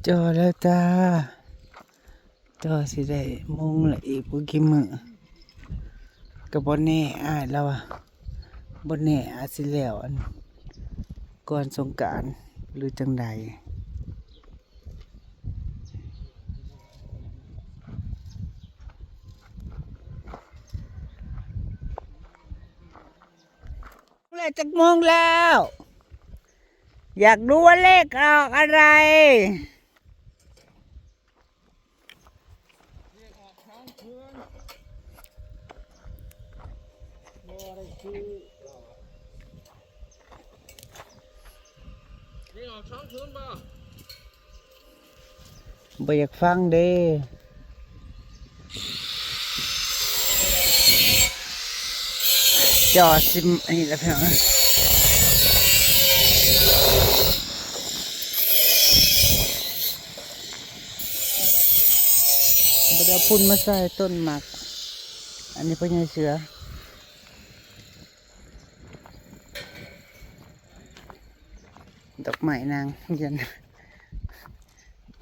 ຈ່ອແລ້ວຈ້າ. ກໍຊິໄດ້ມຸງລະອີກບໍ່ກີ່ມື້ ກໍບໍ່ແນ່ ອ້າຍລາວວ່າບໍ່ແນ່ ອາດຊິແລ້ວ ອັນ ກ່ອນສົງການ ຫຼື ຈັ່ງໃດ. ແລ້ວ ຈັກໂມງແລ້ວ? ຢາກຮູ້ວ່າເລກອອກອະໄລ? ບໍ່ຢາກຟັງເດ້. ຈໍຊິອັນນີ້ລະພີ່ນ້ອງ ບໍ່ໄດ້ເອົາຝຸ່ນມາໃສ່ຕົ້ນໝາກ ອັນນີ້ພໍ່ໃຫຍ່ເສືອ. ດອກໄມ້ນາງ ຢ້ານ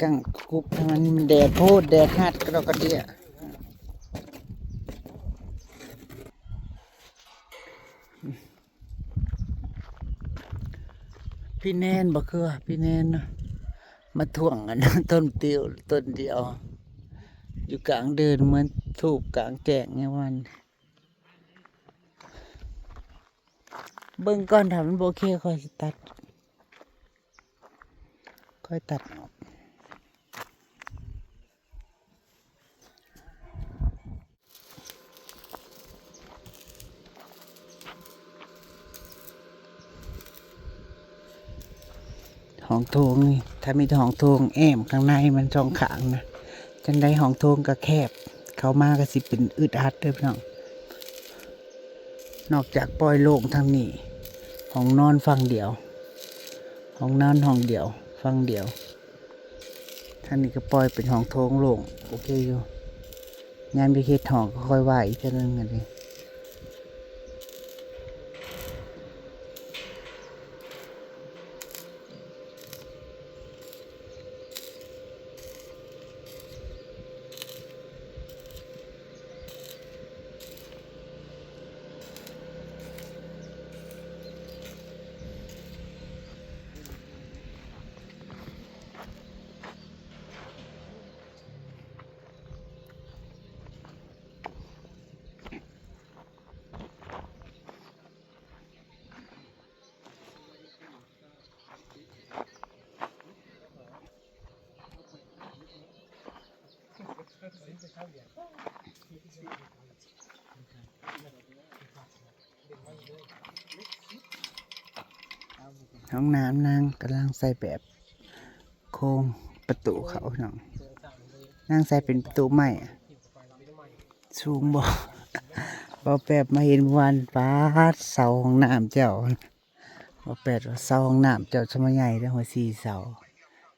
ກັງກຸບ ໃຫ້ມັນແດດໂພດ ແດດຮັດກະດອກກະເດຍ. ພີ່ແນນບໍ່ຄືວ່າ ພີ່ແນນນະ ມາທວງອັນຕົ້ນຕິວຕົ້ນດຽວ ຢູ່ກາງເດີ່ນ ເໝືອນທູບກາງແຈ້ງຫຍັງວ່າ. ເບິ່ງກ່ອນ ຖ້າມັນບໍ່ໂອເຄ ຂ້ອຍຊິຕັດ ຂ້ອຍຕັດອອກ. ຫ້ອງໂຖງນີ້ ຖ້າມີແຕ່ຫ້ອງໂຖງ ແອ້ມຂ້າງໃນມັນສອງຂ້າງນະ ຈັ່ງໃດຫ້ອງໂຖງກໍແຄບ ເຂົ້າມາກໍຊິເປັນອຶດອັດເດີພີ່ນ້ອງ. ນອກຈາກປ່ອຍໂລ່ງທາງນີ້ ຫ້ອງນອນຝັ່ງດຽວ ຫ້ອງນອນຫ້ອງດຽວ ຝັ່ງດຽວ. ທາງນີ້ກໍປ່ອຍເປັນຫ້ອງໂຖງໂລ່ງ ໂອເຄຢູ່. ຍາມຢາກເຮັດຫ້ອງກໍຄ່ອຍວ່າອີກເທື່ອໜຶ່ງຫັ້ນເດ. ຫ້ອງນ້ຳນາງກຳລັງໃສ່ແບບໂຄງປະຕູເຂົ້າພີ່ນ້ອງ. ນາງໃສ່ເປັນປະຕູໄມ້ ສູງບໍ່? ບໍ່ແປບມາເຫັນວັນ ປາດ ເສົາຫ້ອງນ້ຳເຈົ້າ. ບໍ່ແປດວ່າເສົາຫ້ອງນ້ຳເຈົ້າສະມາໃຫຍ່ເດ້ ຫົວສີ່ເສົາ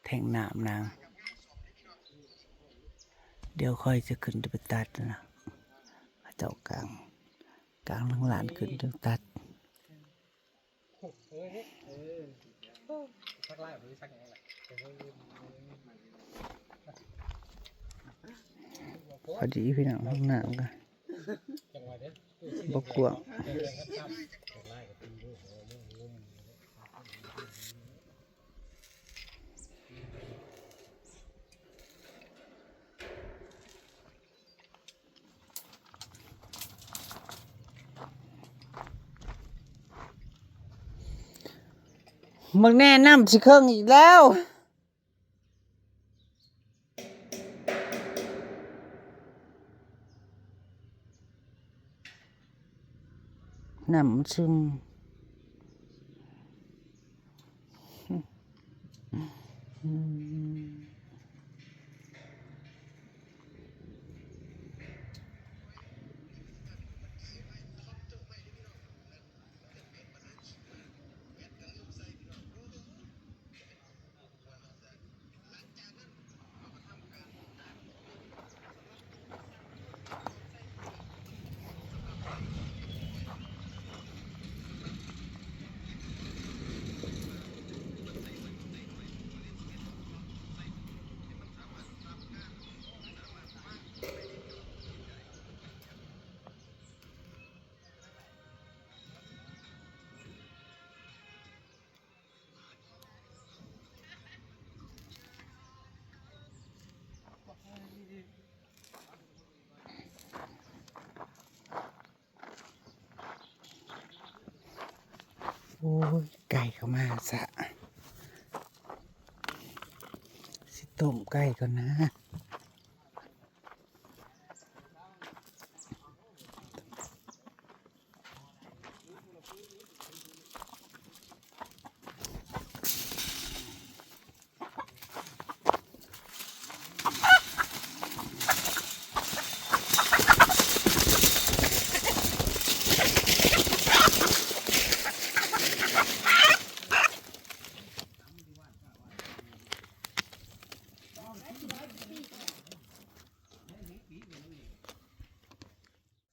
ແທງນ້ຳນາງ. ດຽວຂ້ອຍຈະຂຶ້ນໄປຕັດນະ ເຂົາເຈົ້າກາງ ກາງຫຼັງລານຂຶ້ນໄປຕັດ. ພໍດີພີ່ນ້ອງ ຫ້ອງນ້ຳກໍ ບໍ່ກວ້າງ. ເບິ່ງແນ່ ນ້ຳຊິເຄິ່ງອີກແລ້ວ. ນ້ຳມັນຊຶມ. ໂອ້ຍ ໄກ່ເຂົ້າມາຊະ ຊິຕົ້ມໄກ່ກ່ອນນະ.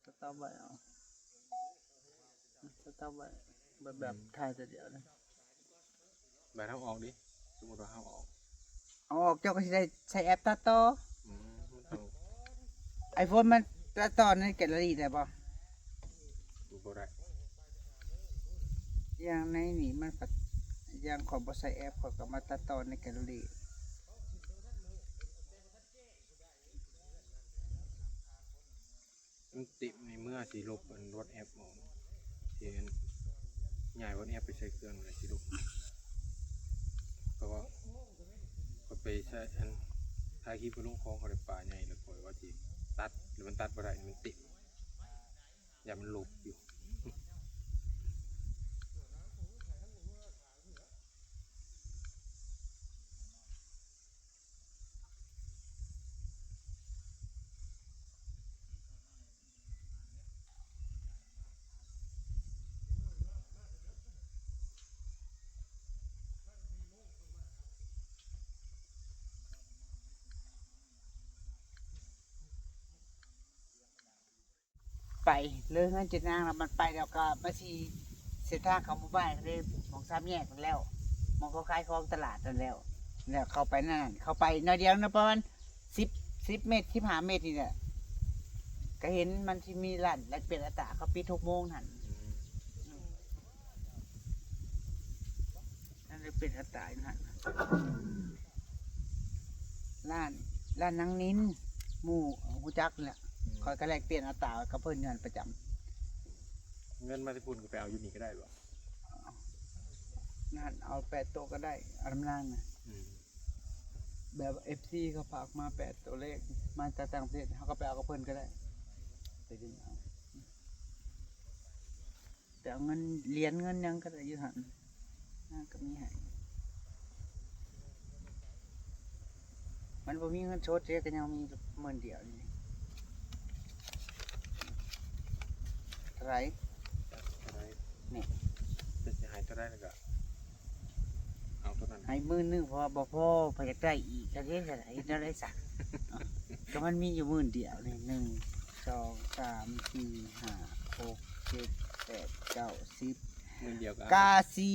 ສະຕັອບໄວ້ເອົາ ສະຕັອບໄວ້ ແບບ ແບບ ອືມ ຖ່າຍແຕ່ດຽວນະ. ບາດເຮົາອອກເດ ສົມມຸດວ່າເຮົາອອກ ເອົາອອກ ເຈົ້າກໍຊິໄດ້ໃຊ້ແອັບຕັດຕໍ່. ອືມ ມັນຕ້ອງ ໄອໂຟນມັນຕັດຕໍ່ໃນແກັນເລີຣີໄດ້ບໍ່? ບໍ່ໄດ້ ຢ່າງໃນນີ້ມັນກໍ ຢ່າງຂ້ອຍບໍ່ໃຊ້ແອັບ ຂ້ອຍກໍມາຕັດຕໍ່ໃນແກັນເລີຣີ. ມັນຕິດໃນເມື່ອຊິລົບອັນ WhatsApp ອອກ ຊິຍ້າຍ WhatsApp ໄປໃສ່ເຄື່ອງແລ້ວຊິລົບ ເພາະວ່າຂ້ອຍໄປໃສ່ອັນ ຖ່າຍຄລິບໄປລົງຂອງ ຂ້ອຍໄດ້ປາໃຫຍ່ ແລ້ວຂ້ອຍວ່າຊິຕັດ ແລ້ວມັນຕັດບໍ່ໄດ້ ມັນຕິດ ຢ້ານມັນລົບຢູ່. ໄປເລີຍເຮືອນເຈນາງ ແລ້ວມັນໄປແລ້ວກໍມາຊິເສັ້ນທາງເຂົ້າໝູ່ບ້ານເດ້ ໝ່ອງສາມແຍກນັ້ນແລ້ວ ໝ່ອງເຂົາຂາຍຂອງຕະຫຼາດນັ້ນແລ້ວ ແລ້ວເຂົ້າໄປນັ້ນ ເຂົ້າໄປໜ້ອຍດຽວນະ ປະມານສິບ ສິບເມັດ ສິບຫ້າເມັດນີ້ແຫຼະ ກໍເຫັນມັນຊິມີຮ້ານແລກປ່ຽນອັດຕາ ເຂົາປິດຫົກໂມງຫັ້ນ. ອືມ ນັ້ນເປັນອັດຕາຢູ່ຫັ້ນ ຮ້ານ ຮ້ານນາງນິນ ໝູ່ຮູ້ຈັກນີ້ແຫຼະ ອືມ ຂ້ອຍກໍແລກປ່ຽນອັດຕາກັບເພິ່ນຢູ່ຫັ້ນປະຈຳ. ເງິນມາແຕ່ພຸ້ນກໍໄປເອົາຢູ່ນີ້ກໍໄດ້ບໍ່? ນັ້ນ ເອົາແປດໂຕກໍໄດ້ ເອົານຳນາງນະ ອືມ ແບບເອັຟຊີເຂົາຝາກມາແປດໂຕເລກ ມາຈາກຕ່າງປະເທດ ເຮົາກໍໄປເອົາກັບເພິ່ນກໍໄດ້ ໄປດຶງເອົາ. ໄປເອົາເງິນ ຫຼຽນເງິນຫຍັງກໍໄດ້ຢູ່ຫັ້ນ ນາງກໍມີໃຫ້ ມັນບໍ່ມີເງິນສົດເດ້ ກໍຍັງມີໝື່ນດຽວນີ້ ເທົ່າໃດ? ເທົ່າໃດ? ນີ້ ຈະ ຈະໃຫ້ເທົ່າໃດ ແລ້ວກໍ ເອົາເທົ່ານັ້ນ ໃຫ້ໝື່ນໜຶ່ງ ເພາະວ່າບໍ່ພໍ ເພິ່ນຢາກໄດ້ອີກ ເຮັດແນວໃດຊະ? ກໍມັນມີຢູ່ໝື່ນດຽວນີ້ ໜຶ່ງ ສອງ ສາມ ສີ່ ຫ້າ ຫົກ ເຈັດ ແປດ ເກົ້າ ສິບ ໝື່ນດຽວກໍ ກະຊິ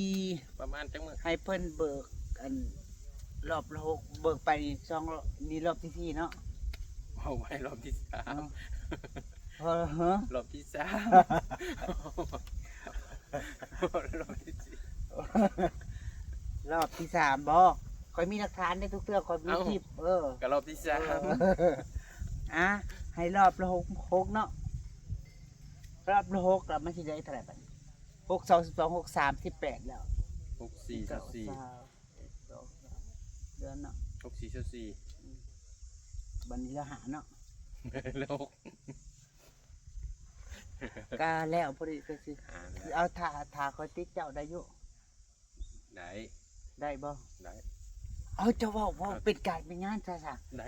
ປະມານຈັກມື້ ໃຫ້ເພິ່ນເບີກ ອັນ ລອບລະຫົກ ເບີກໄປນີ້ສອງ ນີ້ລອບທີສີ່ເນາະ ເວົ້າໄວ້ລອບທີສາມ ເອີ ຮະ ລອບທີສາມ ລອບທີສີ່ ລອບທີສາມບໍ? ຂ້ອຍມີຫຼັກຖານເດ້ ທຸກເທື່ອຂ້ອຍມີ ເອົ້າ ຄລິບ ເອີ ກໍລອບທີສາມ ເອີ ອ່ະ ໃຫ້ລອບລະຫົກ ຫົກເນາະ ລອບລະຫົກ ແລ້ວມັນຊິໄດ້ເທົ່າໃດບັດນີ້? ຫົກສອງ ສິບສອງ ຫົກສາມ ສິບແປດແລ້ວ ຫົກສີ່ ຊາວສີ່ ເດືອນເນາະ ຫົກສີ່ ຊາວສີ່ ອືມ ບັດນີ້ລະຫ້າເນາະ ລະຫົກ ກະແລ້ວພໍດີ ກໍຊິ ອ່າ ເອົາ ຖ້າ ຖ້າຂ້ອຍຕິດເຈົ້າໄດ້ຢູ່ ໄດ້ ໄດ້ບໍ່? ໄດ້ ເອົາ ເຈົ້າເວົ້າ ເວົ້າ ເອີ ເປັນການເປັນງານຊະ ຊະ ໄດ້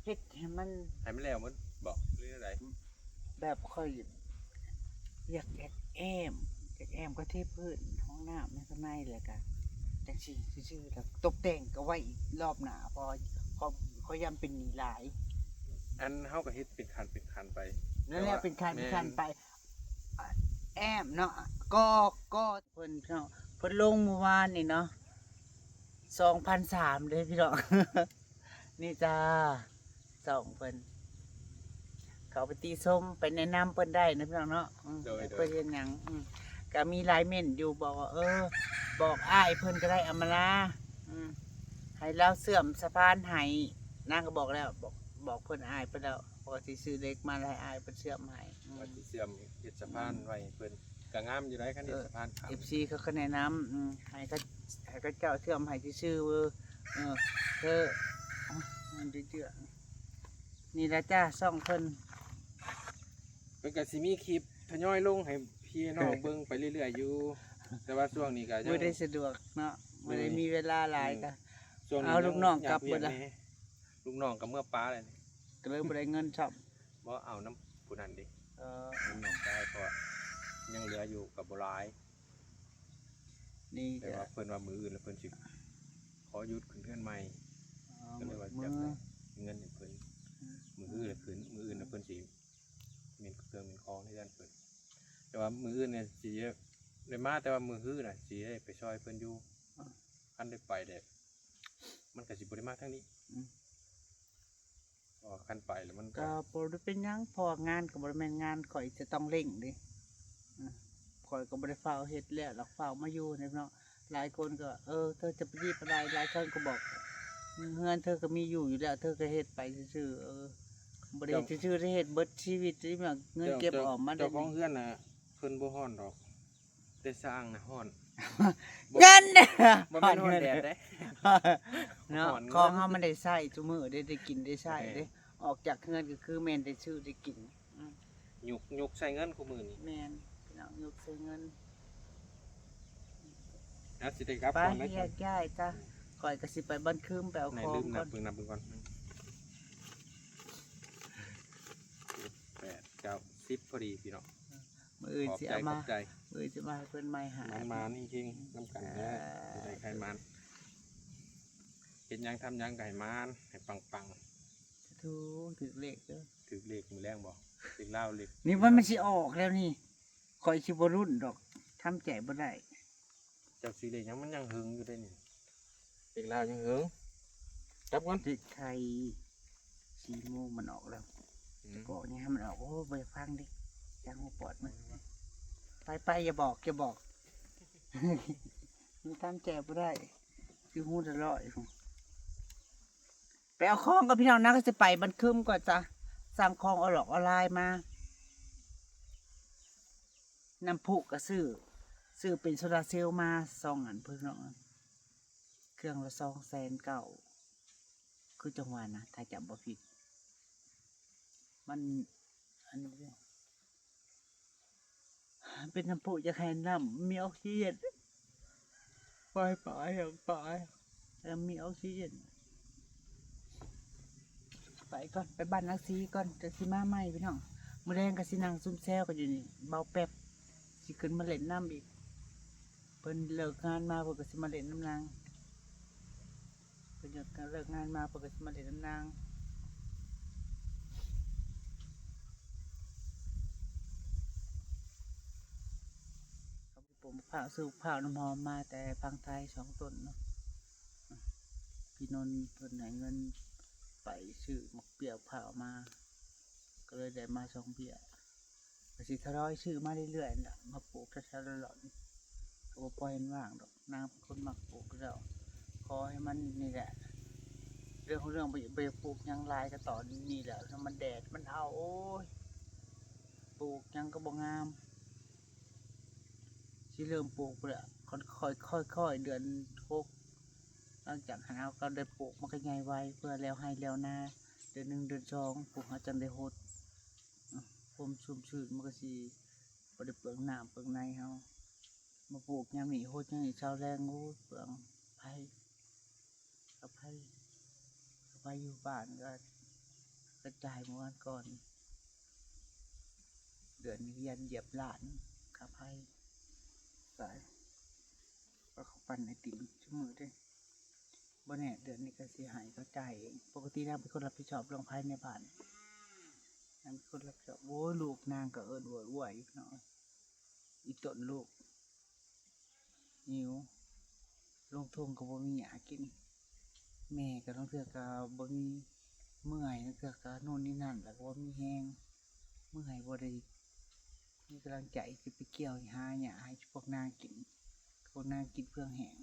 ເຮັດໃຫ້ມັນ ໃຫ້ມັນແລ້ວໝົດບໍ ຫຼືແນວໃດ? ແບບຂ້ອຍຢາກ ຢາກແອ້ມ ຢາກແອ້ມກະເທພື້ນຫ້ອງນ້ຳໃນຂ້າງໃນ ແລ້ວກະຈັ່ງຊີ້ຊື່ໆ ແລ້ວຕົບແຕ່ງກະໄວ້ອີກລອບໜ້າ ເພາະຂ້ອຍ ຂ້ອຍຢ້ານເປັນໜີ້ຫຼາຍ ອັນເຮົາກະເຮັດເປັນຂັ້ນເປັນຂັ້ນໄປ ນັ້ນແຫຼະ ແຕ່ວ່າ ເປັນຂັ້ນເປັນຂັ້ນໄປ ແມ່ນ ແອ້ມເນາະ ກໍ ກໍ ເພິ່ນ ເພິ່ນລົງມື້ວານນີ້ເນາະ ສອງພັນສາມເດ້ພີ່ນ້ອງ ນີ້ຈ້າ ຊ່ອງເພິ່ນ ເຂົ້າໄປຕິຊົມ ໄປແນະນຳເພິ່ນໄດ້ນະພີ່ນ້ອງເນາະ ອືມ ໂດຍ ເພິ່ນເຮັດຫຍັງ ອືມ ກະມີຫຼາຍເມັ້ນຢູ່ ບອກວ່າ ເອີ ບອກອ້າຍເພິ່ນກະໄດ້ ອຳມາລາ ອືມ ໃຫ້ລາວເຊື່ອມສະພານໃຫ້ ນາງກະບອກແລ້ວ ບອກ ບອກເພິ່ນ ອ້າຍເພິ່ນແລ້ວ ວ່າຊິຊື້ເຫຼັກມາແລ້ວໃຫ້ອ້າຍເພິ່ນເຊື່ອມໃຫ້ ອືມ ວ່າຊິເຊື່ອມເຮັດສະພານ ອືມ ໄວ້ໃຫ້ເພິ່ນ ກໍງາມຢູ່ໃດ໋ ຄັນເຮັດສະພານຂ້າມ ເອັຟຊີເຂົາກໍແນະນຳ ອືມ ໃຫ້ເຂົາ ໃຫ້ເຂົາເຈົ້າເຊື່ອມໃຫ້ຊື່ໆ ເອີ ເອີ ເອີ ມັນເຈື່ອໆ ນີ້ລະຈ້າ ຊ່ອງເພິ່ນ ເພິ່ນກໍຊິມີຄລິບທະຍອຍລົງໃຫ້ພີ່ນ້ອງເບິ່ງໄປເລື້ອຍໆຢູ່ ແຕ່ວ່າຊ່ວງນີ້ກໍຍັງບໍ່ໄດ້ສະດວກເນາະ ບໍ່ໄດ້ມີເວລາຫຼາຍ ກໍຊ່ວງນີ້ ເອົາລູກນ້ອງກັບເບິດລະ ລູກນ້ອງກໍເມືອປາແລ້ວ ກໍເລີຍບໍ່ໄດ້ເງິນຊ້ຳ ບໍ່ເອົານຳຜູ້ນັ້ນເດ້ ເອີ ນຳນ້ອງຊາຍ ເພາະວ່າຍັງເຫຼືອຢູ່ກໍບໍ່ຫຼາຍ ນີ້ ແຕ່ວ່າເພິ່ນວ່າມື້ອື່ນລະເພິ່ນຊິຂໍຢຸດຂຶ້ນເຮືອນໃໝ່ ອໍ ກໍເລີຍວ່າຢາກໄດ້ເງິນໃຫ້ເພິ່ນ ອືມ ມື້ອື່ນລະຂຶ້ນ ມື້ອື່ນລະເພິ່ນຊິ ແມ່ນເຄື່ອງແມ່ນຂອງໃນເຮືອນເພິ່ນ ແຕ່ວ່າມື້ອື່ນນີ້ຊິໄດ້ມາ ແຕ່ວ່າມື້ຮືນນະຊິໄດ້ໄປຊ່ອຍເພິ່ນຢູ່ ອືມ ຄັນໄດ້ໄປແລ້ວ ມັນກໍຊິບໍ່ໄດ້ມາທາງນີ້ ອືມ ເພາະວ່າຄັນໄປແລ້ວມັນກໍ ກໍບໍ່ໄດ້ເປັນຫຍັງ ເພາະວ່າງານກໍບໍ່ໄດ້ແມ່ນງານຂ້ອຍຈະຕ້ອງເລັ່ງເດ້ ອືມ ຂ້ອຍກໍບໍ່ໄດ້ຟ້າວເຮັດແລ້ວ ແລ້ວຟ້າວມາຢູ່ເນາະ ຫຼາຍຄົນກໍ ເອີ ເທີຈະໄປຮີບອະໄລ ຫຼາຍຄົນກໍບອກ ເຮືອນເທີກໍມີຢູ່ຢູ່ແລ້ວ ເທີກໍເຮັດໄປຊື່ໆ ເອີ ບໍ່ໄດ້ເຮັດຊື່ໆ ໄດ້ເຮັດເບິດຊີວິດ ເງິນເກັບອອມມາ ເຈົ້າຂອງເຮືອນນະ ເພິ່ນບໍ່ຮ້ອນດອກ ແຕ່ຊ່າງນະຮ້ອນ ເງິນ ບໍ່ແມ່ນຮ້ອນແດດເດ້ ເນາະ ຂອງເຮົາມັນໄດ້ໃຊ້ຊຸມື້ເດ້ ໄດ້ກິນໄດ້ໃຊ້ເດ້ ອອກຈາກເຮືອນກໍຄືແມ່ນໄດ້ຊື້ໄດ້ກິນ ອືມ ຍຸກ ຍຸກໃຊ້ເງິນຄູ່ມື້ນີ້ ແມ່ນ ພີ່ນ້ອງ ຍຸກໃຊ້ເງິນ ອ່ະ ຊິໄດ້ກັບກ່ອນ ໄປແຍກຍ້າຍຈ້າ ຂ້ອຍກໍຊິໄປບ້ານຄຶມ ໄປເອົາຂອງກ່ອນ ນັບເບິ່ງ ນັບເບິ່ງກ່ອນ ແປດ ເກົ້າ ສິບ ພໍດີພີ່ນ້ອງ ມື້ອື່ນຊິເອົາມາ ມື້ອື່ນຊິມາໃຫ້ເພິ່ນໃໝ່ຫາ ໝານໆ ເຮັງໆ ນຳກັນເດີ ຊິໄດ້ໃຄມັນ ເຮັດຫຍັງທຳຫຍັງກໍໃຫ້ໝານ ໃຫ້ປັງໆ ສາທຸ ຖືກເລກເດີ ຖືກເລກມື້ແລງບໍ່ ເລກລາວເລກ ນີ້ມັນ ມັນຊິອອກແລ້ວນີ້ ຂ້ອຍຊິບໍ່ລຸ້ນດອກ ທຳໃຈບໍ່ໄດ້ ເຈົ້າຊື້ເລກຫຍັງ ມັນຍັງເຫິງຢູ່ເດ້ນີ້ ເລກລາວຍັງເຫິງ ຈັບກ່ອນ ເລກໄທ ສີ່ໂມງມັນອອກແລ້ວ ອືມ ຈະບອກຫຍັງໃຫ້ມັນອອກ ໂອ້ ບໍ່ຢາກຟັງເດ້ ຢ້ານຫົວປອດມັນ ໄປໆ ຢ່າບອກ ຢ່າບອກ ມັນທຳໃຈບໍ່ໄດ້ ຄືຫູລະລອຍ ໄປເອົາຂອງກ່ອນພີ່ນ້ອງນະ ກໍຊິໄປບ້ານຄຶມກ່ອນຈ້າ ສັ່ງຂອງອອນລອກອອນລາຍມາ ນ້ຳພຸກໍຊື້ ຊື້ເປັນໂຊລາເຊວມາສອງອັນ ພີ່ນ້ອງ ເຄື່ອງລະສອງແສນເກົ້າ ຄືຈັ່ງວ່ານະ ຖ້າຈຳບໍ່ຜິດ ມັນ ອັນນີ້ເດ້ ເປັນນ້ຳພຸ ຢາກໃຫ້ນ້ຳມີອອກຊີເຈນ ປາຍປາຍ ປາຍ ແລ້ວມີອອກຊີເຈນ ໄປກ່ອນ ໄປບ້ານນາງສີກ່ອນ ຈັ່ງຊິມາໃໝ່ພີ່ນ້ອງ ມື້ແລງກໍຊິນັ່ງຊຸມແຊວກັນຢູ່ນີ້ ເບົາແປັບ ຊິຂຶ້ນມາຫຼິ້ນນຳອີກ ເພິ່ນເລີກງານມາ ເພິ່ນກໍຊິມາຫຼິ້ນນຳນາງ ເພິ່ນເລີກງານມາ ເພິ່ນກໍຊິມາຫຼິ້ນນຳນາງ ປູກໝາກພ້າວ ຊື້ໝາກພ້າວນ້ຳຫອມມາແຕ່ຝັ່ງໄທສອງຕົ້ນເນາະ ພີ່ນົນເພິ່ນໃຫ້ເງິນໄປຊື້ໝາກເບ້ຍໝາກພ້າວມາ ກໍເລີຍໄດ້ມາສອງເບ້ຍ ກໍຊິທະຍອຍຊື້ມາເລື້ອຍໆ ນັ້ນລະ ມາປູກແຖວໆ ລອດໆ ກໍບໍ່ປ່ອຍໃຫ້ມັນວ່າງດອກ ນາງເປັນຄົນມັກປູກຢູ່ແລ້ວ ຂໍໃຫ້ມັນນີ້ແຫຼະ ເລື່ອງຂອງເລື່ອງ ບໍ່ ບໍ່ຢາກປູກຫຍັງຫຼາຍ ກໍຕອນນີ້ແຫຼະ ມັນແດດມັນເອົາ ໂອ້ຍ ປູກຫຍັງກໍບໍ່ງາມ ຊິເລີ່ມປູກພຸ້ນແຫຼະ ຄ່ອຍໆ ຄ່ອຍໆ ເດືອນຫົກ ຫຼັງຈາກຫັ້ນເຮົາກໍໄດ້ປູກ ມັນກໍໃຫຍ່ໄວ ເພື່ອແລ້ວໄຮ່ແລ້ວນາ ເດືອນໜຶ່ງເດືອນສອງ ພວກເຮົາຈັ່ງໄດ້ຫົດ ຄວາມຊຸ່ມຊື່ນມັນກໍຊິບໍ່ໄດ້ເປືອງນ້ຳເປືອງໃນເຮົາ ມາປູກຍາມນີ້ ຫົດຍາມນີ້ ຊາວແລງ ໂອ້ຍ ເປືອງໄຟ ຄ່າໄຟ ຄ່າໄຟຢູ່ບ້ານກໍກະຈ່າຍມື້ວານກ່ອນ ເດືອນນີ້ຢ້ານຢຽບລ້ານ ຄ່າໄຟ ຕາຍ ວ່າເຂົາປັ່ນໄອຕິມຊຸມື້ເດ້ ບໍ່ແນ່ເດືອນນີ້ກໍຊິໃຫ້ເຂົາຈ່າຍເອງ ປົກກະຕິນາງເປັນຄົນຮັບຜິດຊອບເລື່ອງພາຍໃນບ້ານ ນາງເປັນຄົນຮັບຜິດຊອບ ໂອ້ຍ ລູກນາງກໍເອີ້ນໂວຍໆ ເນາະ ອີ່ຕົ້ນລູກ ຫິວ ລົງທົ່ງກໍບໍ່ມີຫຍ້າກິນ ແມ່ກໍລາງເທື່ອກໍບໍ່ມີ ເມື່ອຍ ລາງເທື່ອກໍໂນ່ນນີ້ນັ້ນ ແລ້ວກໍບໍ່ມີແຮງ ເມື່ອຍ ບໍ່ໄດ້ມີກຳລັງໃຈຈະໄປກ່ຽວຫາຫຍ້າໃຫ້ພວກນາງກິນ ພວກນາງກິນເຟືອງແຫ້ງ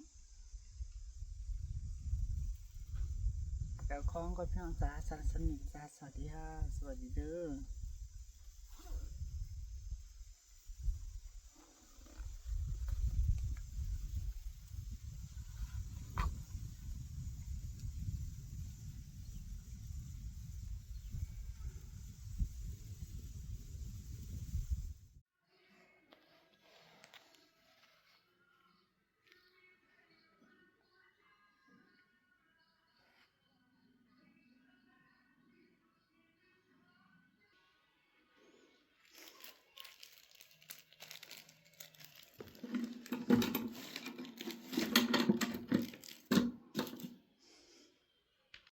ແລ້ວຂອງກໍພີ່ນ້ອງຈ໋າ ສຳລັບມື້ນີ້ ສະຫວັດດີ ສະຫວັດດີເດີ້.